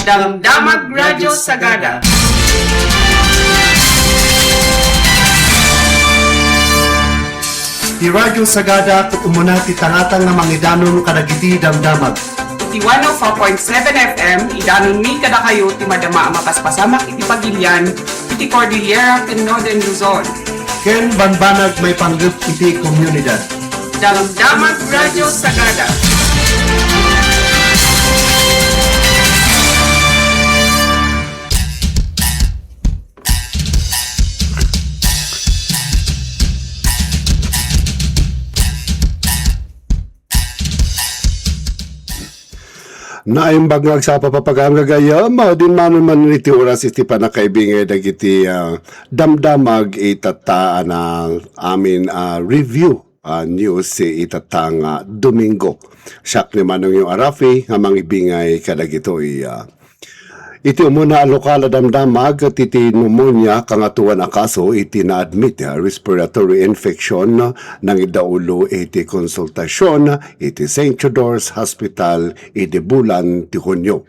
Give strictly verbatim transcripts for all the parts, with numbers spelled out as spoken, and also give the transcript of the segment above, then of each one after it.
Damdamag Radio Sagada. Ti Radio Sagada ket umuna ti tangata nga mangidanon kadagiti damdamag. Iti one oh four point seven F M, idanonmi kadakayo ti madama a mapaspasamak iti pagilian iti Cordillera ken Northern Luzon. Ken banbanag maipanggep iti komunidad. Damdamag Radio Sagada. Naimbag nga agsapa, papagayam, gagayam, ah, dinmanon man iti oras iti pannakaibingay dagiti, ah, damdamag itatta a na amin a review, ah, news itatta nga Domingo. Siak ni Manong Yung Arafi nga mangibingay kadagitoy, ah, Iti umuna a lokal a damdamag iti pneumonia, kangatoan a kaso iti na-admit a respiratory infection, nangidaulo iti konsultasion iti Saint Theodore's Hospital idi bulan ti Hunio.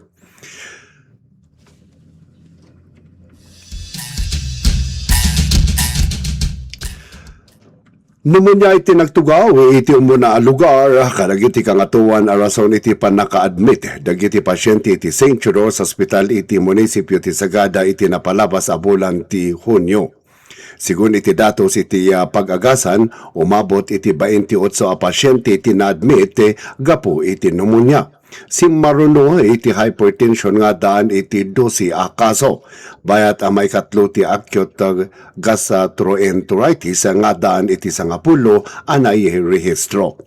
Pneumonia iti nagtugaw iti umuna a lugar kadagiti kangatoan a rason iti pannaka-admit dagiti pasyente iti Saint Theodore's Hospital iti munisipio ti Sagada iti napalabas a bulan ti Hunio. Segun iti datos iti, ah, pag-agasan, umabot iti baintiotso a pasyente ti na-admit gapu iti pneumonia. Simmaruno iti hypertension nga addaan iti dose a kaso. Bayat a maikatlo ti acute gastroenteritis nga addaan iti sangapulo a nairehistro.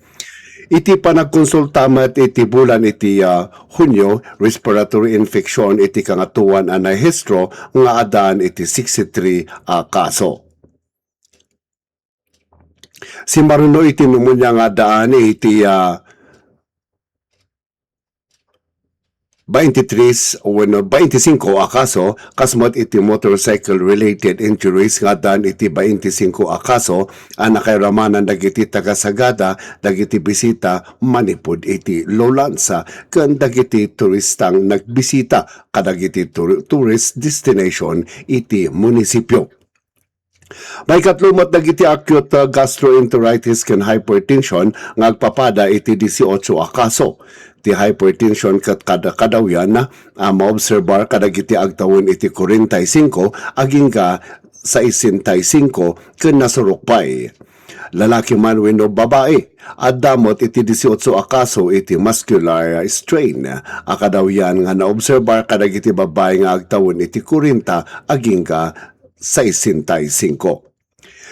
Iti panagkonsulta met iti bulan iti, ah, Hunio, respiratory infection iti kangatoan a nairehistro nga addaan iti sixty-three a kaso. Simmaruno iti pneumonia nga addaan iti, ah, baintitres wenno baintisingko a kaso, kas met iti motorcycle-related injuries nga addaan iti baintisingko a kaso a nakairamanan dagiti taga-Sagada dagiti bisita manipud iti lowlands ken dagiti turistang nagbisita kadagiti tur-, tourist destination iti munisipio. Maikatlo met dagiti acute, uh, gastroenteritis ken hypertension nga agpapada iti dieciocho a kaso. Ti hypertension ket kada-, kadawyan a maobserbar kadagiti agtawen iti kuarenta y singko agingga sesenta y singko ken nasurok pay. Lalaki man wenno babai, adda met iti dieciocho a kaso iti muscular strain a kadawyan nga naobserbar kadagiti babbai nga agtawen iti kuarenta agingga sesenta y singko.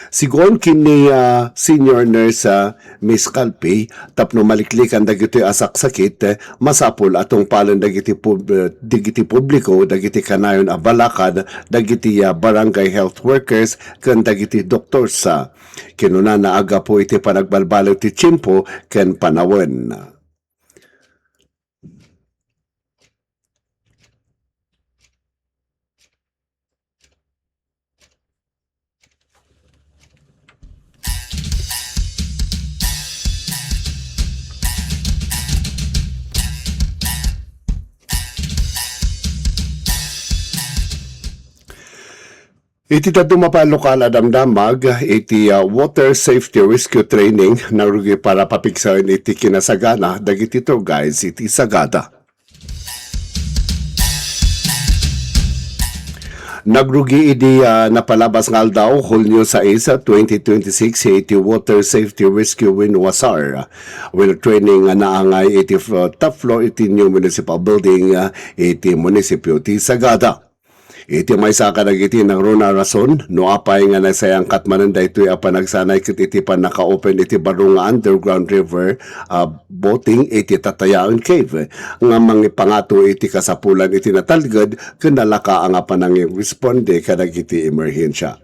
Sigun ken ni, ah, Senior Nurse, ah, Miss Calpe, tapno maliklikan dagitoy a saksakit, eh, masapul a tungpalen dagiti pub-, eh, dagiti publiko, dagiti kanayon a balakad, dagiti, ah, barangay health workers, ken dagiti doktor sa kinunana a gapu iti panagbalbaliw ti tiempo ken panawen. Iti dadduma pay a lokal a damdamag iti, ah, Water Safety Rescue Training, nangrugi para papigsaen iti kinasagana dagiti tour guides iti Sagada. Nagrugi idi, ah, napalabas nga aldaw, Hulyo sais, twenty twenty-six, iti Water Safety Rescue wenno WASAR. Well, training nga naangay iti f-, top floor iti new municipal building, ah, iti munisipyo ti Sagada. Iti maysa kadagiti nangruna a rason no apay nga nagsayangkat manen daytoy a panagsanay ket iti pannaka-open iti baro nga underground river, ah, boating iti Tatayaon Cave nga mangipangato iti kasapulan iti natalged ken nalaka nga panangiresponde kadagiti emerhensia.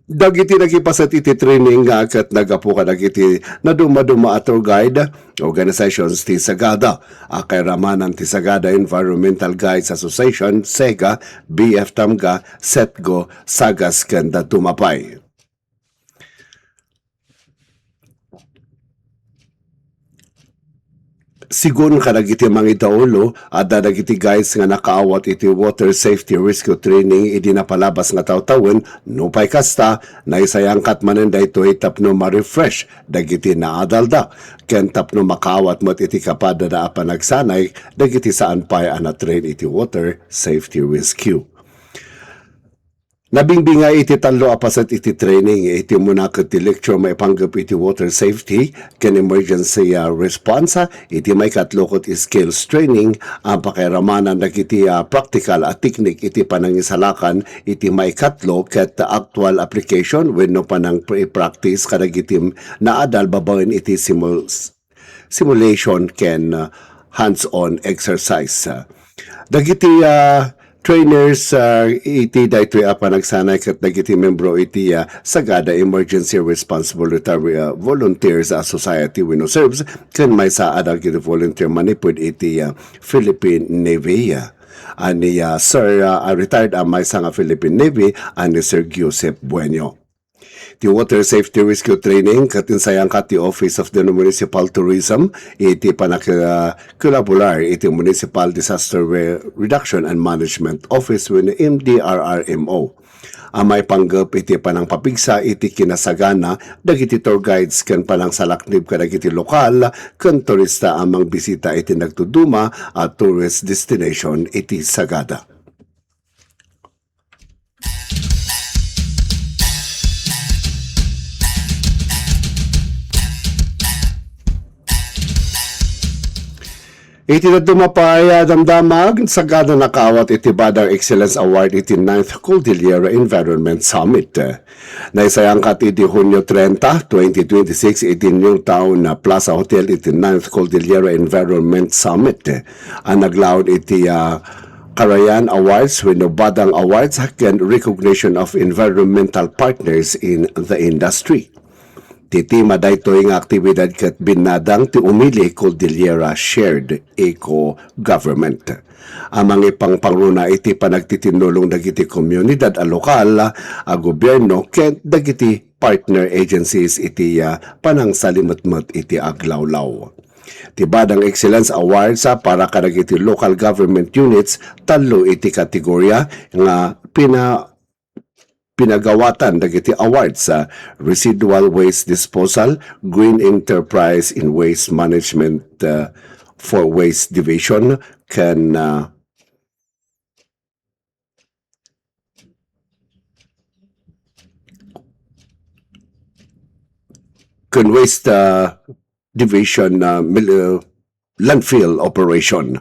Dagiti nakipaset iti training nga ket naggapu kadagiti nadumaduma a tour guide organizations ti Sagada, a kairamanan ti Sagada Environmental Guides Association, SEGA, B F Tamga, SETGO, SAGAS, ken dadduma pay. Sigun kadagiti mangidaulo, adda dagiti guides nga nakaawat iti water safety rescue training idi napalabas nga tawtawen, nupay kasta, naisayangkat manen daytoy tapno ma-refresh dagiti naadalda, ken tapno makaawat met iti kapadada a panagsanay dagiti saan pay a na-train iti water safety rescue. Nabingbingay iti tallo a paset iti training, iti umuna ket ti lecture maipanggep iti water safety ken emergency, ah, response, ah, iti maikatlo ket skills training, ang pakairamanan dagiti, ah, practical a teknik iti panangisalakan iti maikatlo ket actual application wenno panang-practice kadagiti naadal babaen iti simul-, simulation ken, ah, hands-on exercise. Dagiti, ah, trainers, ah, iti daytoy a panagsanay ket dagiti membro iti, ah, Sagada Emergency Response Volunteer, ah, Volunteers, ah, Society wenno SERVS ken maysa a dagiti volunteer manipud iti, ah, Philippine Navy, ah, a ni, ah, Sir, ah, a retired a maysa nga Philippine Navy a ni Sir Giuseppe Bueno. Ti water safety rescue training ket insayangkat ti Office of the Municipal Tourism iti panakilabor iti Municipal Disaster Re-, Reduction and Management Office wenno M D R R M O. A maipanggep iti panangpapigsa iti kinasagana dagiti tour guides ken panangsalaknib kadagiti lokal ken turista a mangbisita iti nagtuduma a tourist destination iti Sagada. Iti dadduma pay a damdamag, Sagada nakaawat iti Badang Excellence Award iti ninth Cordillera Environment Summit. Naisayangkat iti Hunyo trenta, twenty twenty-six iti New Town Plaza Hotel iti ninth Cordillera Environment Summit a naglaon iti, ah, Karayan Awards wenno Badang Awards ken Recognition of Environmental Partners in the Industry. Ti tema daytoy nga aktibidad ket binnadang ti Umili Cordillera Shared Eco Government a mangipangpangruna iti panagtitinnulong dagiti komunidad a lokal a gobierno ken dagiti partner agencies iti, ah, panangsalimetmet iti aglawlaw. Ti Badang Excellence Awards, ah, para kadagiti local government units, tallo iti kategoria nga pina-, pinagawatan dagiti awards, ah, Residual Waste Disposal, Green Enterprise in Waste Management, ah, for Waste Division, ken, ah, ken Waste, ah, Division, ah, mil-, ah, Landfill Operation.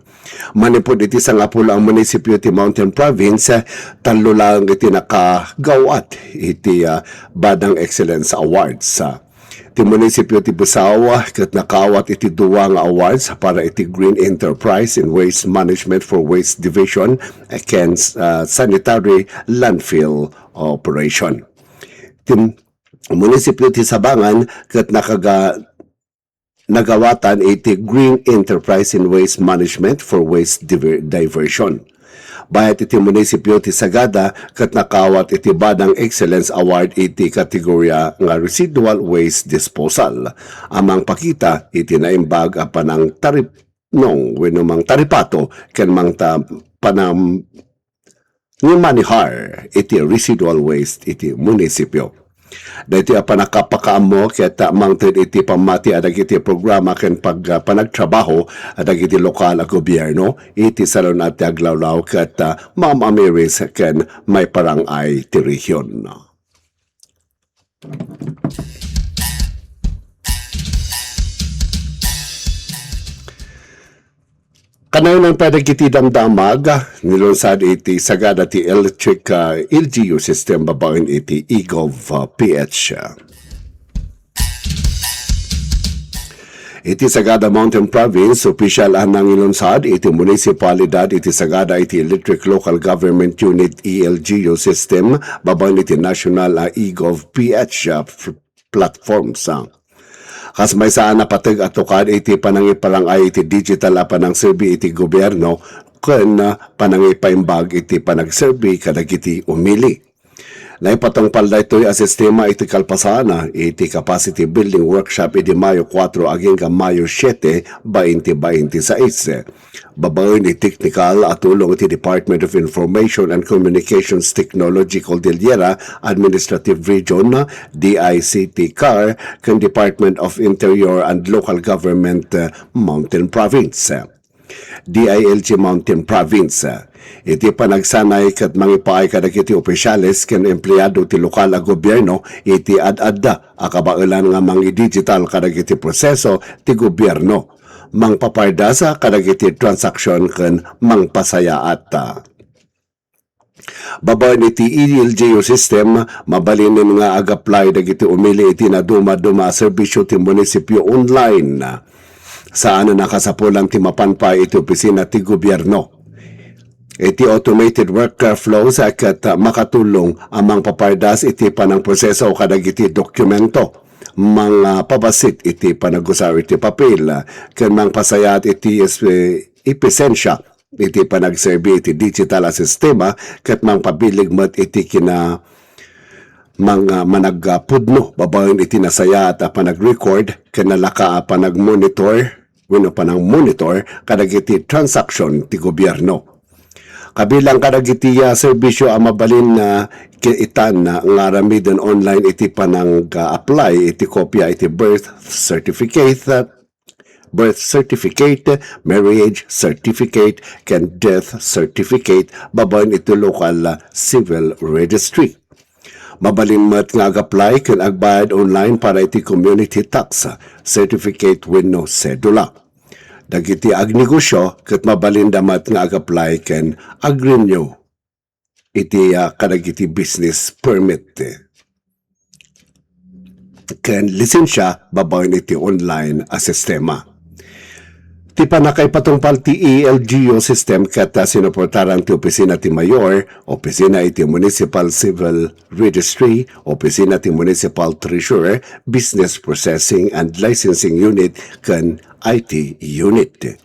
Manipud iti sangapulo a munisipyo ti Mountain Province, tallo laeng iti nakagaw-at iti, ah, Badang Excellence Awards. Ah, ti munisipyo ti Besao, ah, ket nakaawat iti dua nga awards para iti Green Enterprise in Waste Management for Waste Division ken, ah, Sanitary Landfill Operation. Ti munisipyo ti Sabangan ket nakaga-, nagawatan iti Green Enterprise in Waste Management for Waste Diver-, Diversion. Bayat iti munisipyo ti Sagada ket nakaawat iti Badang Excellence Award iti kategoria nga Residual Waste Disposal a mangpakita iti naimbag a panangtaripnong wenno mangtaripato ken mangta-, panam-, nga manihar iti residual waste iti munisipyo. Daytoy a pannakapakaammo ket mangted iti pammati a dagiti programa ken pag-, panagtrabaho a dagiti lokal a gobierno iti salun-at ti aglawlaw ket, ah, maam-amiris ken maiparang-ay ti rehiyon. Kanayon pay dagiti damdamag, nilunsad iti Sagada ti electric, ah, L G U system babaen iti e-gov, ah, P H. Iti Sagada Mountain Province, opisyal a nangilunsad iti munisipalidad iti Sagada iti Electric Local Government Unit, E L G U system babaen iti National, ah, e-gov P H, ah, f-, platforms. Kas maysa a napateg a tukad iti panangiparang-ay iti digital a panangserbi iti gobierno ken panangipaimbag iti panagserbi kadagiti umili. Naipatungpal daytoy a sistema iti kalpasan iti Capacity Building Workshop idi Mayo kuatro agingga Mayo siete, bainte bainte sais. Babaen iti teknikal a tulong ti Department of Information and Communications Technology Cordillera Administrative Region, D I C T CAR, ken Department of Interior and Local Government, uh, Mountain Province. D I L G Mountain Province. Iti panagsanay ket mangipaay kadagiti opisyales ken empleado ti lokal a gobierno iti ad-adda a kabaelan nga mangidigital kadagiti proseso ti gobierno, mangpapardasa kadagiti transaksyon ken mangpasayaat. Babaen iti E L G U system, mabalinen nga ag-apply dagiti umili iti nadumaduma a serbisyo ti munisipyo online. Saan a nakasapulan ti mapan pay iti opisina ti gobierno. Iti automated workflows ket makatulong a mangpapardas iti panangproseso kadagiti dokumento, mangpabassit iti panagusar iti papel, ken mangpasayaat iti es-, episensya iti panagserbi iti digital a sistema ket mangpabilig met iti kina-, mang-, managpudno babaen iti nasayaat a panag-record ken nalaka a panagmonitor wenno panangmonitor kadagiti transaksyon ti gobierno. Kabilang kadagiti, ah, serbisyo a mabalin nga kiitan nga aramiden online iti panang-apply iti kopia iti birth certificate, birth certificate, marriage certificate, ken death certificate babaen iti lokal, ah, civil registry. Mabalin met nga ag-apply ken agbayad online para iti community tax certificate wenno sedula. Dagiti agnegosyo ket mabalinda met nga ag-apply ken ag-renew iti, ah, kadagiti business permit ken lisensya babaen iti online a sistema. Ti pannakaipatungpal ti E L G U system ket, ah, sinuportaran ti Opisina ti Mayor, Opisina iti Municipal Civil Registry, Opisina ti Municipal Treasurer, Business Processing and Licensing Unit, ken I T Unit.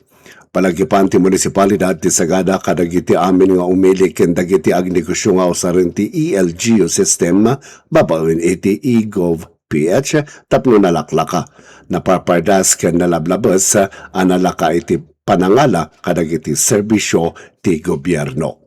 Palagipan ti munisipalidad ti sagada kadagiti amin nga umili ken dagiti agnegosyo nga usaren ti E L G U system babaen iti e-gov P H tapno nalaklaka, naparpardas ken nalablabes a nalaka iti panangala kadagiti serbisyo ti gobierno.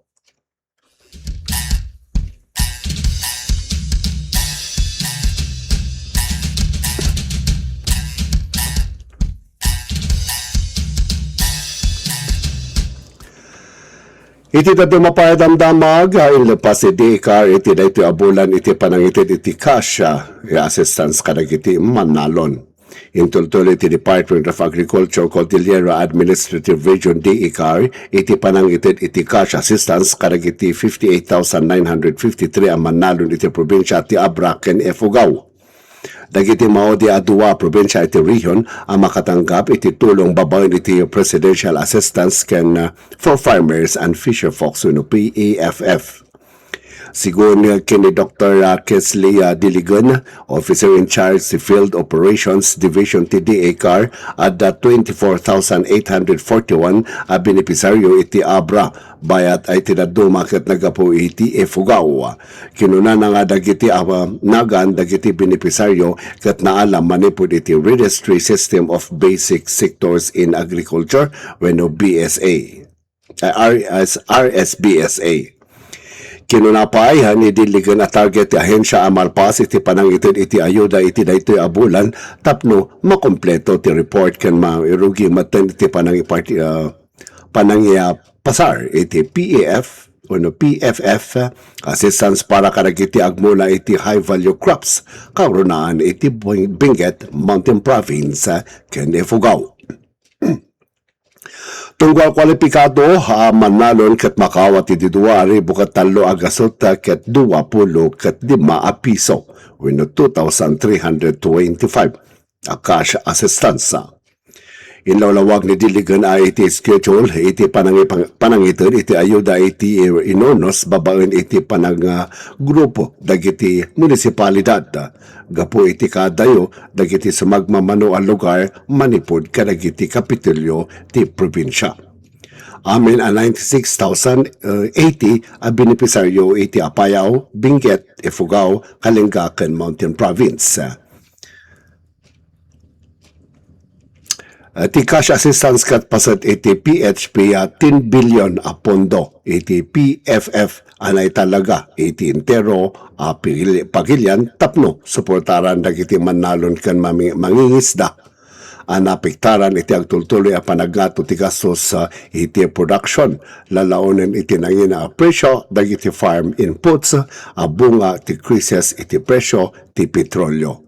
Iti dadduma pay a damdamag, ah, inlepas ti D E CAR iti daytoy a bulan iti panangited iti cash, ah, assistance kadagiti mannalon. Intultuloy ti Department of Agriculture Cordillera Administrative Region, D E CAR, iti panangited iti cash assistance kadagiti fifty-eight thousand nine hundred fifty-three a mannalon iti probinsia ti Abra ken Ifugao. Dagiti maudi a dua a probinsia iti rehiyon a makatanggap iti tulong babaen iti Presidential Assistance ken, uh, for Farmers and Fisherfolks wenno P A F F. Sigun ken ni Doktor Kesley, uh, Diligon, Officer in Charge ti Field Operations Division ti D E CAR, adda twenty-four thousand eight hundred forty-one a benepisaryo iti Abra, bayat a iti dadduma ket naggapu iti Ifugao. Kinunana nga dagiti, ah, nagan dagiti benepisaryo ket naalam manipud iti Registry System of Basic Sectors in Agriculture wenno B S A, ah, R S, R S B S A. Kinuna pay ni Diligon a target ti ahensia a malpas iti panangited iti ayuda iti daytoy a bulan tapno makompleto ti report ken mairugi metten iti panangiparti-, ah, panangiapasar iti P A F wenno P F F assistance para kadagiti agmula iti high value crops, kaurunaan iti Bing-, Benguet Mountain Province, ken Ifugao. Tunggal kwalipikado a mannalon ket makaawat iti dua ribu ket tallo a gasut ket dua pulo ket lima a piso wenno two thousand three hundred twenty-five a cash assistance. Inlawlawag ni Diligon a iti schedule iti panangi-, panangited iti ayuda iti inurnos babaen iti pananggrupo dagiti munisipalidad gapu iti kaadayo dagiti sumagmamano a lugar manipud kadagiti kapitolyo ti probinsia. Amin a ninety-six thousand eighty a benepisaryo iti Apayao, Benguet, Ifugao, Kalinga ken Mountain Province. Ah, ti cash assistance ket paset iti P H P a ten billion a pondo iti P F F a naitalaga iti entero a pagili-, pagilian tapno suportaran dagiti mannalon ken mami-, mangingisda a naapektaran iti agtultuloy a panagngato ti gastos, ah, iti production, lalaonen iti nangina a presio dagiti farm inputs a bunga ti krisis iti presio ti petrolio.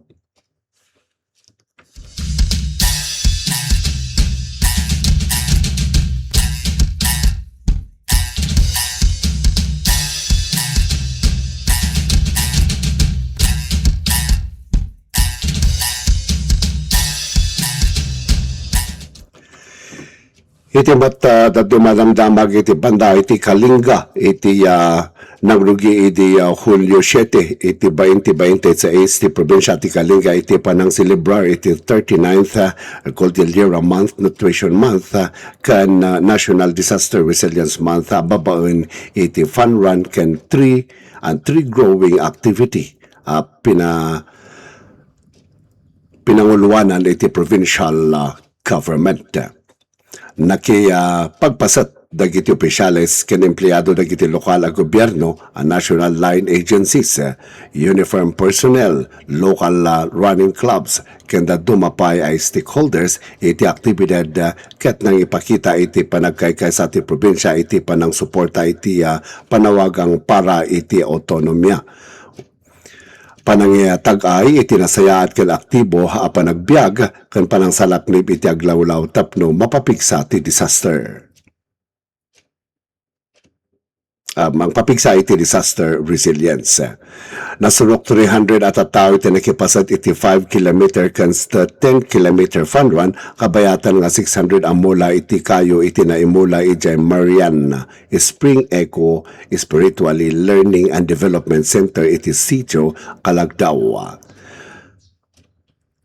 Iti met, ah, dadduma a damdamag iti banda iti Kalinga, iti, ah, nangrugi idi, ah, Hulio siete, iti twenty twenty-six ti probinsia ti Kalinga iti panangselebrar iti thirty-ninth, ah, Cordillera Month, Nutrition Month, ah, ken, ah, National Disaster Resilience Month, ah, babaen iti fun run ken tree and tree growing activity, ah, pina-, pinanguloanan iti provincial, ah, government. Naki, ah, pagpaset dagiti opisyales ken empleado dagiti lokal a gobierno, a national line agencies, uniform personnel, local, ah, running clubs, ken dadduma pay a stakeholders iti aktibidad, ah, ket nangipakita iti panagkaykaysa ti probinsia iti panangsuporta iti, ah, panawagang para iti autonomia. Panangitag-ay iti nasayaat ken aktibo a panagbiag ken panangsalaknib iti aglawlaw tapno mapapigsa ti disaster. Ah, mangpapigsa iti disaster resilience. Nasurok three hundred a tattao iti nakipaset iti five kilometer ken st-, ten kilometer fun run, kabayatan nga six hundred a mula iti kayo iti naimula idiay Marian Spring Echo Spiritually Learning and Development Center iti Sitio Calagdao.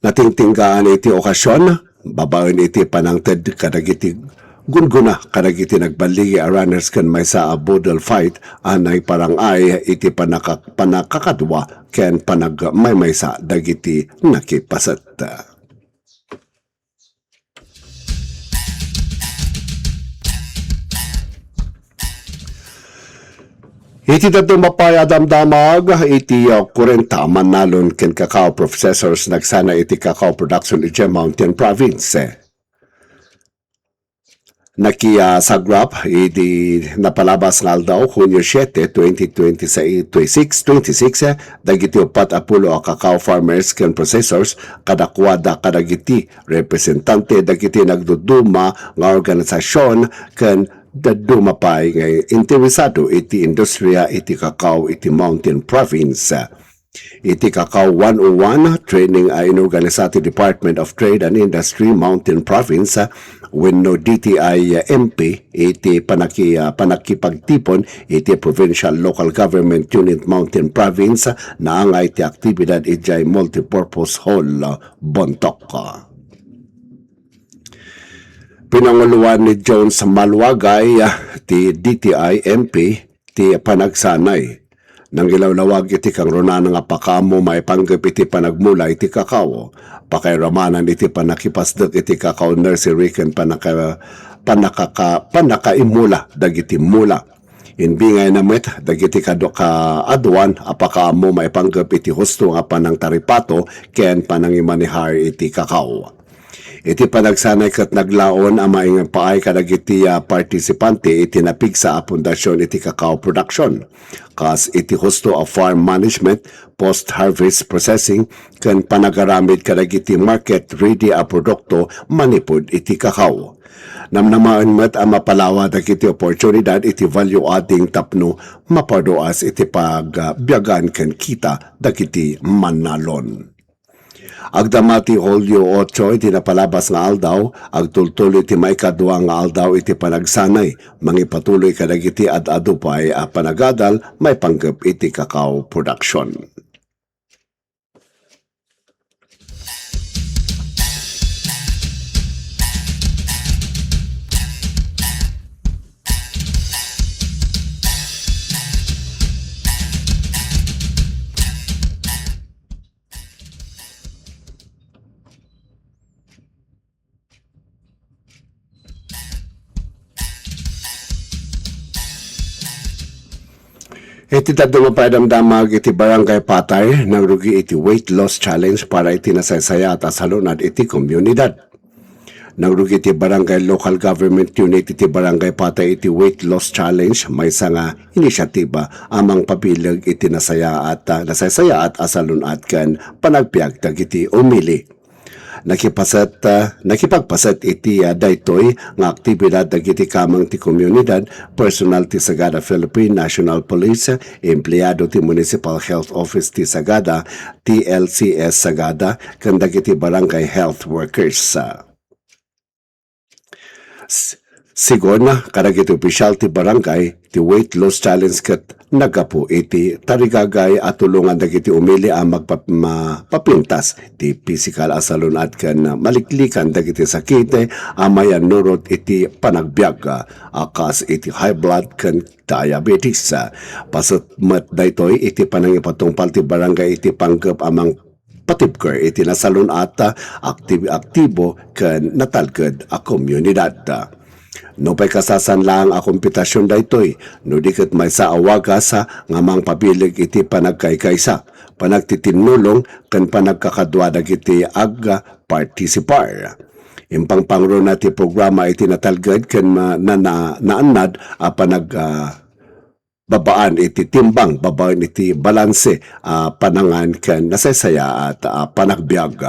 Natingtinggaan iti okasion, babaen iti panangted kadagiti gungguna kadagiti nagballigi a runners ken maysa a boodle fight a naiparang-ay iti panaka-, panakakadua ken panagmaymaysa dagiti nakipaset. Iti dadduma pay a damdamag, iti, uh, kuarenta a mannalon ken cacao processors nagsana iti cacao production iti Mountain Province. Naki, uh, sagrap iti napalabas nga aldaw, Hunio siete, twenty twenty-six, twenty-six, eh, dagiti uppat a pulo a cacao farmers ken processors kadakuada kadagiti representante dagiti nagduduma nga organisasyon ken dadduma pay nga interesado iti industriya iti cacao iti Mountain Province. Iti Cacao one oh one training a inorganisa ti Department of Trade and Industry, Mountain Province, wenno D T I M P, iti panaki-, panakipagtipon iti Provincial Local Government Unit Mountain Province, naangay ti aktibidad idiay Multipurpose Hall, Bontoc. Pinanguloan ni Jones Maluagay, ah, ti D T I M P ti panagsanay. Nanggilawlawag iti kangrunaan nga pakaammo maipanggep iti panagmula iti kakao. Pakairamanan iti pannakipasdek iti kakao nursery ken pannaka-, pannakaka-, pannakaimula dagiti mula. Imbingayna met dagiti kadu-, kaaduan a pakaammo maipanggep iti husto nga panangtaripato ken panangimanehar iti kakao. Iti panagsanay ket naglaon a maipaay kadagiti, ah, partisipante iti napigsa a pundasyon iti cacao production, kas iti husto a farm management, post-harvest processing, ken panagaramid kadagiti market-ready a produkto manipud iti cacao. Namnamaen met a mapalawa dagiti oportunidad iti value adding tapno mapaduas iti pagbiagan ken kita dagiti mannalon. Agdama ti Hulio ocho iti napalabas nga aldaw, agtultuloy ti maikadua nga aldaw iti panagsanay, mangipatuloy kadagiti ad-adu pay a panagadal maipanggep iti cacao production. Iti dadduma pay a damdamag iti Barangay Patay, nangrugi iti weight loss challenge para iti nasaysayaat a salun-ad iti komunidad. Nangrugi iti Barangay Local Government Unit iti Barangay Patay iti weight loss challenge, maysa nga inisyatiba a mangpabileg iti nasayaat, nasaysayaat a salun-ad ken panagbiag dagiti umili. Nakipaset, ah, nakipagpaset iti, ah, daytoy nga aktibidad dagiti kameng ti komunidad, personal ti Sagada Philippine National Police, empleado ti Municipal Health Office ti Sagada, T L C S Sagada, ken dagiti barangay health workers. S-, sigon kadagiti opisyal ti barangay, ti weight loss challenge ket naggapu iti tarigagay a tulongan dagiti umili a magpap-, ma-, mapintas ti pisikal a salun-ad ken maliklikan dagiti sakit a mayannurot iti panagbiag, a kas iti high blood ken diabetes. Paset met daytoy iti panangipatungpal ti barangay iti panggep a mang- patibker iti nasalun-at, aktib-, aktibo ken natalged a komunidad. Nupay kasasan laeng a kompetasion daytoy, no di ket maysa a wagas nga mangpabileg iti panagkaykaysa, panagtitinnulong, ken panagkakadua dagiti agpartisipar. Impangpangruna ti programa iti natalged ken ma-, na-, na-, naannad a panag-, ah, babaan iti timbang, babaen iti balanse a panangan ken nasaysayaat a panagbiag.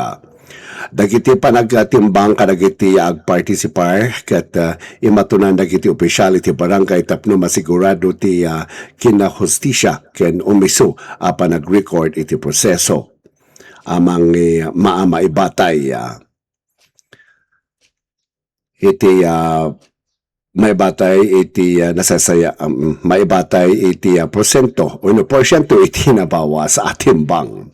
Dagiti panagtimbang kadagiti agpartisipar ket, ah, imatunan dagiti opisyal iti barangay tapno masigurado ti, ah, kinahustisia ken umisu a panag-record iti proseso. Amang, eh, ma-, maibatay, ah, iti, ah, maibatay iti, ah, nasasaya-, um, maibatay iti, ah, porsyento wenno porsyento iti nabawas a timbang.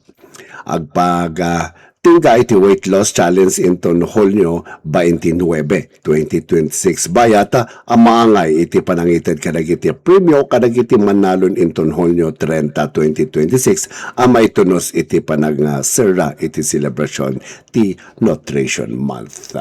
Agpag, ah, tingga iti weight loss challenge inton Hulyo twenty-nine, twenty twenty-six, bayat, ah, a maangay iti panangited kadagiti premio kadagiti mannalon inton Hulyo trenta, twenty twenty-six, a maitunos iti panagserra iti selebrasyon ti Nutrition Month.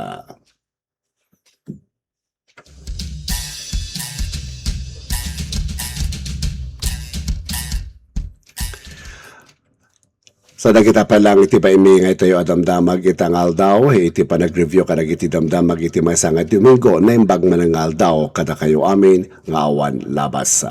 Sa dagita pay lang iti paimingay tayo a damdamag ita nga aldaw, iti panag-review kadagiti damdamag iti maysa nga Domingo, naimbag man nga aldaw kadakayo amin nga awan labas.